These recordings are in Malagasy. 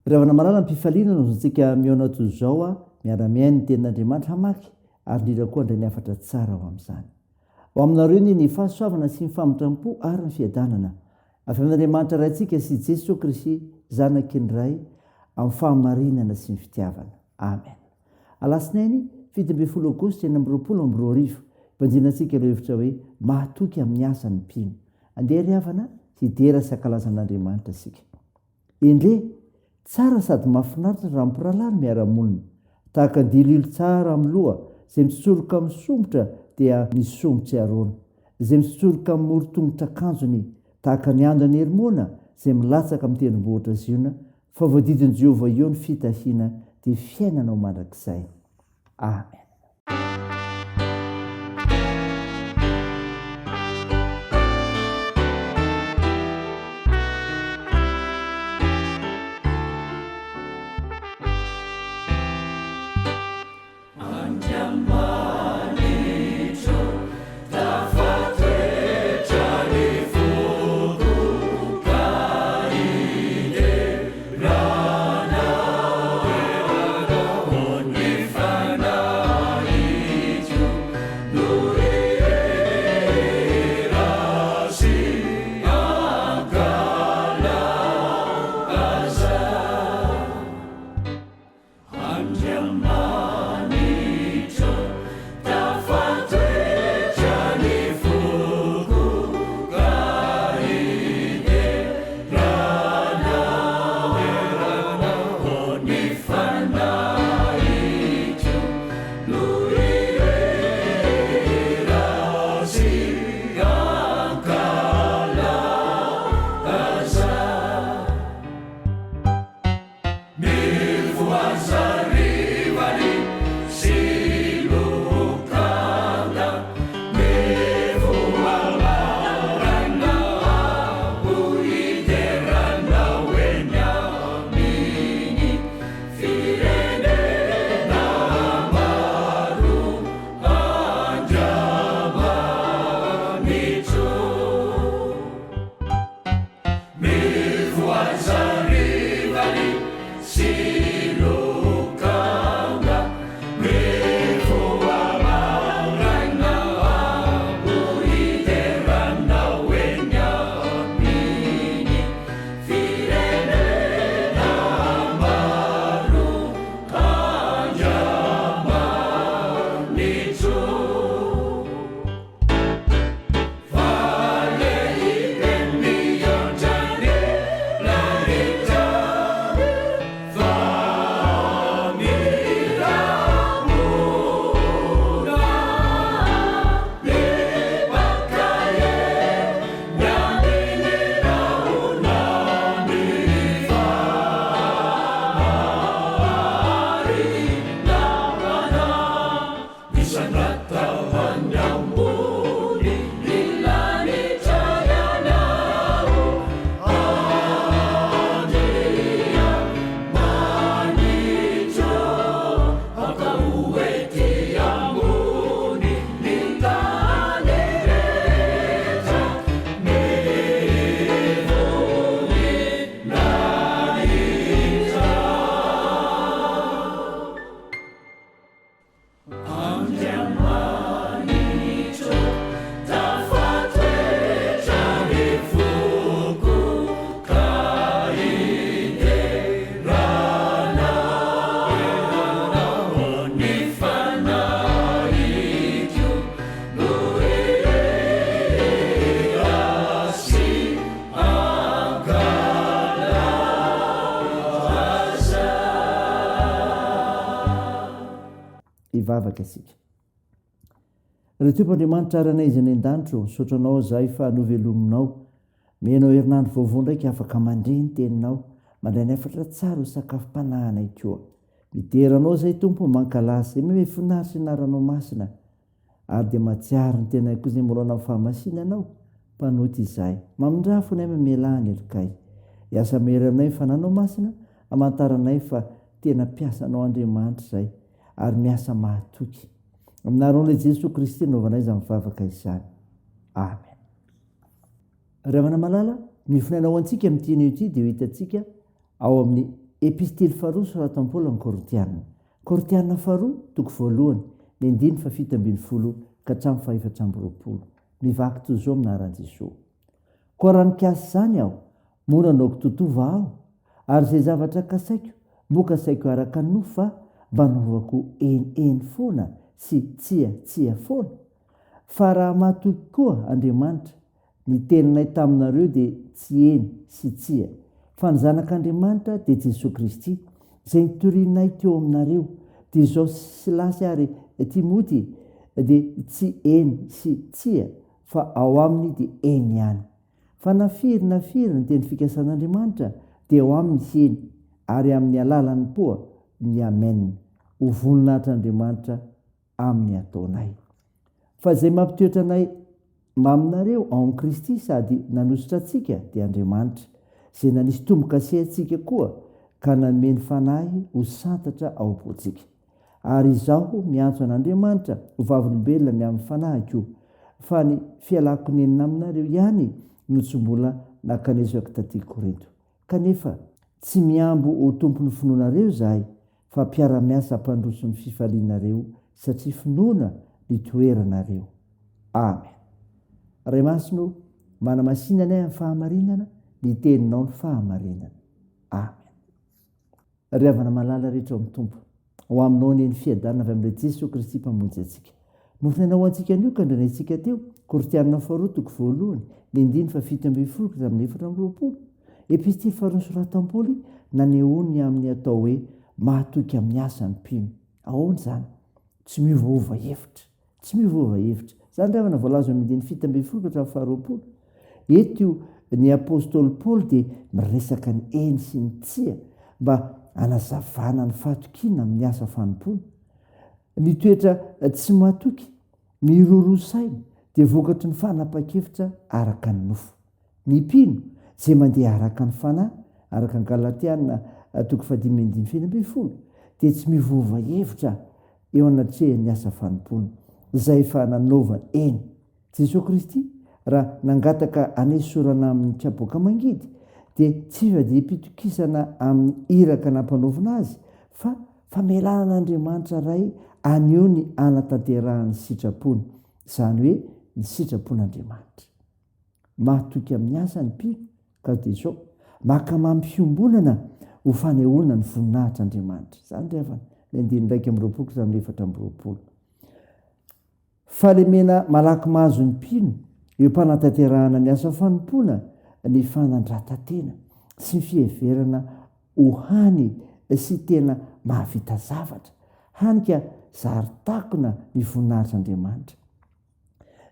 Ry havana malala, am-pifaliana no azontsika mihaona toy izao, miara-mihaino ny Tenin'Andriamanitra, hamaky ary indrindra koa handray ny hafatra tsara ao amin'izany. Ho aminareo anie ny fahasoavana sy ny famindram-po ary ny fiadanana avy amin'Andriamanitra Raintsika sy Jesoa Kristy Zanaky ny Ray amin'ny fahamarinana sy ny fitiavana. Amen. Alatsinainy 17 Aogositra 2026, Banjinantsika ireo hevitra hoe Mahatoky amin'ny asa ny mpino. Andeha ry havana hidera sy hankalaza an'Andriamanitra isika. Endrey, tsara sady mahafinaritra raha mpirahalahy ny miara-monina. Tahaka ny diloilo tsara amin'ny loha, izay mitsitsoroka amin'ny somotra dia ny somotr'i Arona, izay mitsitsoroka amin'ny moron-tongotr'akanjony, tahaka ny ando any Hermona, izay milatsaka amin'ny tendrombohitra Ziona, fa voadidin'i Jehovah eo ny fitahiana, dia fiainana ho mandrakizay. Amen. Hivavaka isika. Ry Tompo Andriamanitra ary Anay izay any an-danitra ô, misaotra Anao izahay fa novelominao. Omenao herinandro vaovao ndraiky afaka mandre ny Teninao, mandray ny hafatra tsara ho sakafom-panahinay koa. Midera Anao izahay Tompo, mankalaza, manome voninahitra ny anaranao masina. Ary dia mahatsiaro ny tenay koa izay mbola hanao fahamasinana ao, mpanota izahay. Mamindrafo anay mamelà ny helokay. Hiasa mahery aminay ny Fananao Masina, hamantaranay fa tena mpiasanao Andriamanitra izahay, ary miasa mahatoky. Amin'ny anaran'Ilay Jesoa Kristy anaovanay izany vavaka izany. Amen. Ry havana malala, ny fonaina ho antsika amin'ity anio ity dia ho hitantsika ao amin'ny. Epistily faharoa soratan'i Paoly amin'ny Korintiana. Korintiana faharoa, toko voalohany, ny andininy faha-17 ka hatramin'ny faha-24. Mivaky toy izao amin'ny anaran'i Jesoa. Koa raha nikasa izany aho, moa nanao kitotoa va aho? Ary izay zavatra kasaiko, moa kasaiko araka ny nofo va, mba hanaovako eny eny foana sy tsia tsia foana? Fa raha matoky koa Andriamanitra, ny teninay taminareo dia tsy eny sy tsia, fa ny Zanak'Andriamanitra dia Jesoa Kristy, izay nitorianay teo aminareo, dia izao Silasy ary Timoty dia tsy eny sy tsia, fa ao aminy dia eny ihany. Fa na firy na firy ny teny fikasan'Andriamanitra dia ao aminy sy eny, ary amin'ny alalany koa ny Amen, ho voninahitr'Andriamanitra amin'ny ataonay. Fa izay mampitoetra anay maminareo ao amin'i Kristy sady nanosotra antsika dia Andriamanitra, izay nanisy tombo-kase antsika koa ka nanome ny Fanahy ho santatra ao am-pontsika. Ary izaho miantso an'Andriamanitra ho vavolombelona ny amin'ny fanahiko, fa ny fialako nenina aminareo ihany no tsy mbola nankanesako taty Korinto. Kanefa tsy mihambo ho tompon'ny finoanareo izahay, fa mpiara-miasa hampandroso ny fifalianareo, satria finoana ny toeranareo. Amen. Ray Masina o, manamasina anay amin'ny fahamarinana, ny Teninao ny fahamarinana. Amen. Ry havana malala rehetra ao amin'ny Tompo, ho aminao anie ny fiadanana avy amin'ilay Jesoa Kristy Mpamonjy antsika. Nofonaina ho antsika anio ka andrenesintsika teo, Korintianina faharoa toko voalohany, ny andininy faha-17 ka hatramin'ny 24. Epistily faharoa nosoratan'i Paoly nanehoany ny amin'ny atao hoe mahatoky amin'ny asa ny mpino. Ahoana izany? Tsy miovaova hevitra. Tsy miovaova hevitra. Izany ry havana voalaza ao amin'ny andininy 17 ka hatramin'ny faharoapolo. Eto io ny apostoly Paoly dia miresaka ny eny sy ny tsia mba hanazavana ny fahatokiana amin'ny asa fanompoana. Ny toetra tsy matoky, miroroa saina dia vokatry ny fanapahan-kevitra araka ny nofo. Ny mpino izay mandeha araka ny Fanahy, araka ny Galatiana toko fahadimy andininy fahenina 12, dia tsy miovaova hevitra eo anatrehan'ny asa fanompoana izay efa nanaovany eny. Jesoa Kristy, raha nangataka hanesorana aminy kapoaka mangidy, dia tsy fivadiham-pitokisana amin'ny iraka nampanaovina azy, fa famelana an'Andriamanitra Ray haneho ny hanatanterahany ny sitrapony, izany hoe ny sitrapon'Andriamanitra. Mahatoky amin'ny asa ny mpino ka dia izao, mankamamy fiombonana ho fanehoana ny voninahitr'Andriamanitra. Izany ry havana, ny andininy 21 ka hatramin'ny 24. Fahalemena malaky mahazo ny mpino eo am-panatanterahana ny asa fanompoana ny fanandratan-tena sy ny fiheverana ho hany sy tena mahavita zavatra, hany ka zary takona ny voninahitr'Andriamanitra.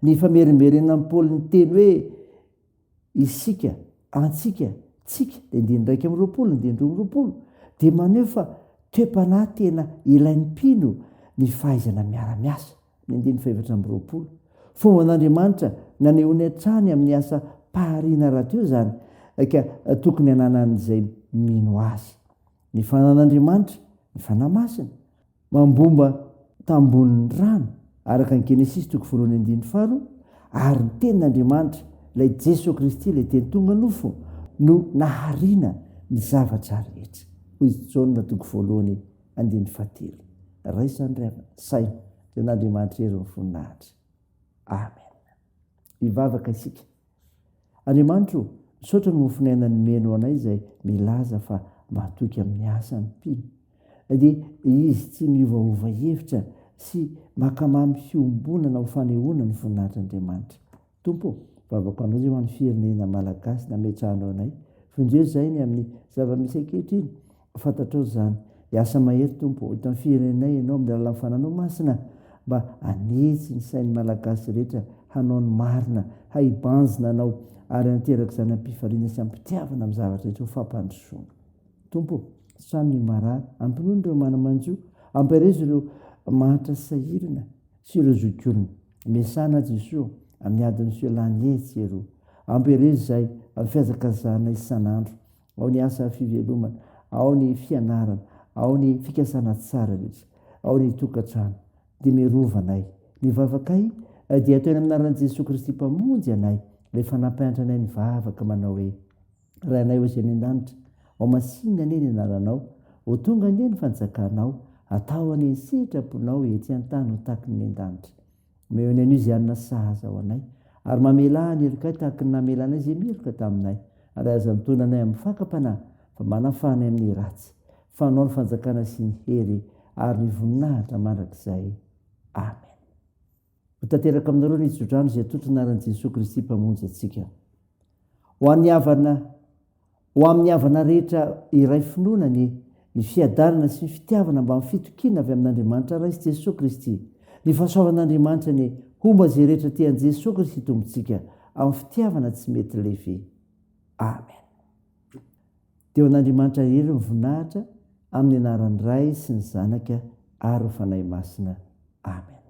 Ny famerimberenan'i Paoly ny teny hoe isika, antsika, tsika, dia andininy 21, andininy 22, dia maneho fa toe-panahy tena ilain'ny mpino ny fahaizana miara-miasa, ny andininy faha-24. Fomban'Andriamanitra nanehoany hatrany amin'ny asa pahariana rahateo izany ka tokony hananan'izay mino azy. Ny fananan'Andriamanitra, ny Fanahy Masina, Mambomba tambonin'ny rano, araka ny Genesisy toko voalohany andininy faharoa, ary ny Tenin'Andriamanitra, ilay Jesoa Kristy, ilay Teny tonga nofo, no nahariana ny zavatra rehetra, hoy Jaona toko voalohany andininy fahatelo. Raiso izany ry havana, saino, dia an'Andriamanitra hery ny voninahitra. Amen. Hivavaka isika. Andriamanitra o, misaotra ny mofon'aina nomenao anay izay milaza fa matoky amin'ny asa ny mpino. Dia izy tsy miovaova hevitra sy mankamamy fiombonana ho fanehoana ny voninahitr'Andriamanitra. Tompo o, vavako anao izay ho an'ny firenena malagasy nametrahanao anay. Vonjeo izahay ny amin'ny zava-misy ankehitriny. Fantatrao izany. Hiasa mahery Tompo ô, eto amin'ny firenenay Ianao amin'ny alalan'ny Fananao Masina mba hanetsy ny sain'ny Malagasy rehetra hanao ny marina, hahibanjina Anao ary hanteraka izany am-pifaliana sy am-pitiavana amin'ny zavatra rehetra ho fampandrosoana. Tompo ô, samy ny marary, ampinono ireo mana-manjo, ampaherezo ireo mahantra sy sahirana sy ireo zokiolona. Miasana Jesoa amin'ny adin'ny fialany etsy sy eroa. Ampiherezo izahay amin'ny fihazakazahana isan'andro. Ao ny asa fivelomana, ao ny fianarana, ao ny fikasana tsara rehetra, ao ny tokantrano. Dia miarova anay. Ny vavakay dia atao eny amin'ny anaran'i Jesoa Kristy Mpamonjy anay, ilay efa nampianatra anay nivavaka manao hoe, Rainay ho izay any an-danitra, Homasinina anie ny anaranao, ho tonga anie ny fanjakanao, atao anie ny sitraponao ety an-tany ho tahaky ny any an-danitra. Omeo ny anio izay hanina sahaza ho anay, ary mamelà ny helokay tahaky ny namelanay izay meloka taminay, ary aza mitondra anay amin'ny fakam-panahy, fa manafaha anay amin'ny ratsy. Fa Anao ny fanjakana sy ny hery ary ny voninahitra mandrakizay. Amen. Ho tanteraka aminareo ny tsodrano izay atolotry ny anaran'i Jesoa Kristy Mpamonjy antsika. Ho an'ny havana, ho amin'ny havana rehetra iray finoana anie ny fiadanana sy ny fitiavana mbamin'ny fitokiana avy amin'Andriamanitra Ray sy Jesoa Kristy. Ny fahasoavan'Andriamanitra anie homba izay rehetra tia an'i Jesoa Kristy Tompontsika amin'ny fitiavana tsy mety lefy. Amen. Dia ho an'Andriamanitra irery ny voninahitra, amin'ny anaran'ny Ray sy ny Zanaka ary ny Fanahy Masina. Amen.